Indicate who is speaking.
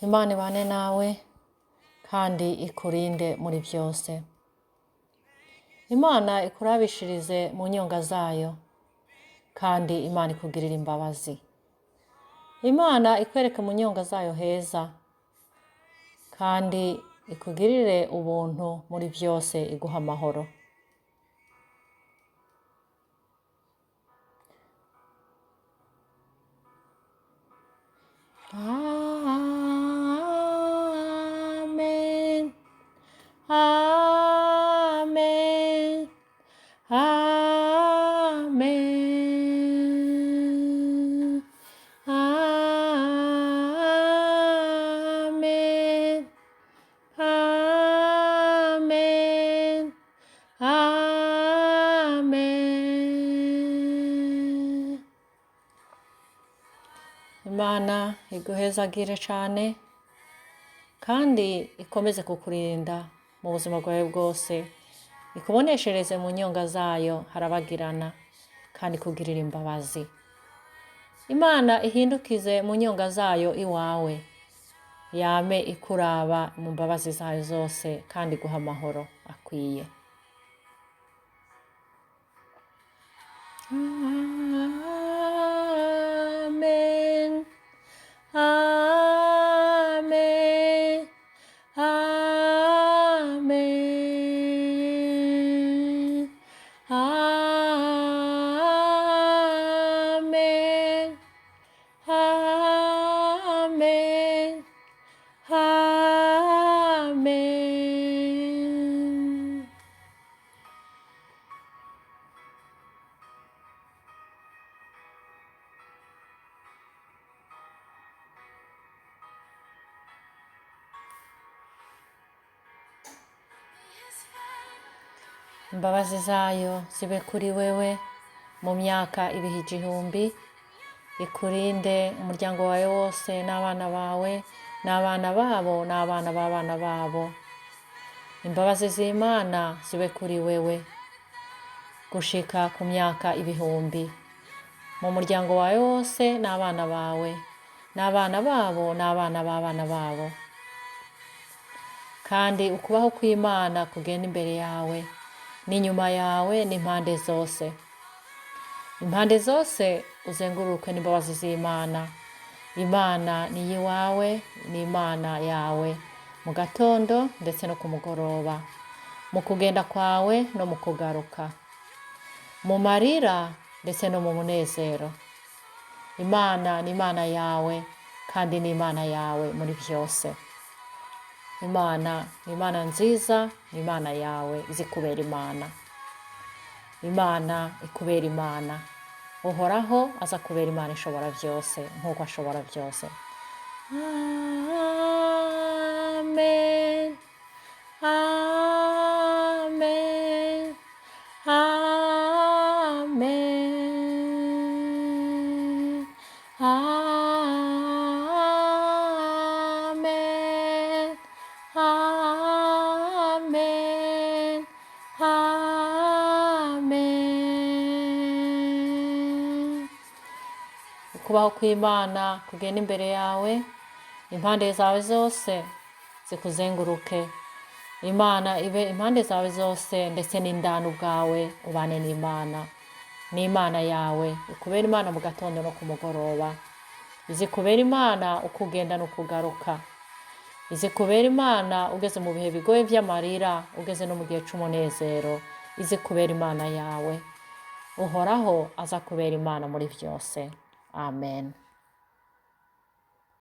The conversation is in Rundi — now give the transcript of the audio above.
Speaker 1: Imana ibane nawe kandi ikurinde muri byose. Imana ikurabishirize mu nyonga zayo kandi Imana ikugirire imbabazi. Imana ikwereke mu nyonga zayo heza kandi ikugirire ubuntu muri byose iguha amahoro. Amen. Amen. Amen. Amen. Amen. Amen. Imana iguhezagire cyane kandi ikomeze kukurinda mu buzima bwawe bwose, ikuboneshereze mu nyonga zayo harabagirana kandi ikugirire imbabazi. Imana ihindukize mu nyonga zayo iwawe, yame ikuraba mu mbabazi zayo zose kandi iguha amahoro akwiye. Amen. Amen. Amen. Amen. Amen. Amen. Imbabazi zayo zibe kuri wewe mu myaka ibihe igihumbi, ikurinde umuryango wawe wose n'abana bawe n'abana babo n'abana b'abana babo. Imbabazi z'Imana zibe kuri wewe gushika ku myaka ibihumbi, mu muryango wawe wose n'abana bawe n'abana babo n'abana b'abana babo. Kandi ukubaho kw'Imana kugenda imbere yawe n'inyuma yawe n'impande zose. Impande zose uzengurukwe n'imbabazi z'Imana. Imana ni iyiwawe, ni Imana yawe mu gatondo ndetse no ku mugoroba, mu kugenda kwawe no mu kugaruka, mu marira ndetse no mu munezero. Imana ni Imana yawe kandi ni Imana yawe muri byose. Imana ni Imana nziza, ni Imana yawe izi kubera Imana. Imana ikubera Imana. Uhoraho aza kubera Imana ishobora byose nk'uko ashobora byose. Amen. Amen. Amen. Amen. Amen. Amen. Ukubaho kw'Imana kugenda imbere yawe, impande zawe zose zikuzenguruke. Imana ibe impande zawe zose ndetse n'indani ubwawe ubane n'Imana. N'Imana yawe ikubera Imana mu gatondo no ku mugoroba. Izikubera Imana uko ugenda n'uko ugaruka. Izikubera Imana ugeze mu bihe bigoye by'amarira, ugeze no mu gihe c'umunezero. Izikubera Imana yawe. Uhoraho aza kubera Imana muri byose. Amen.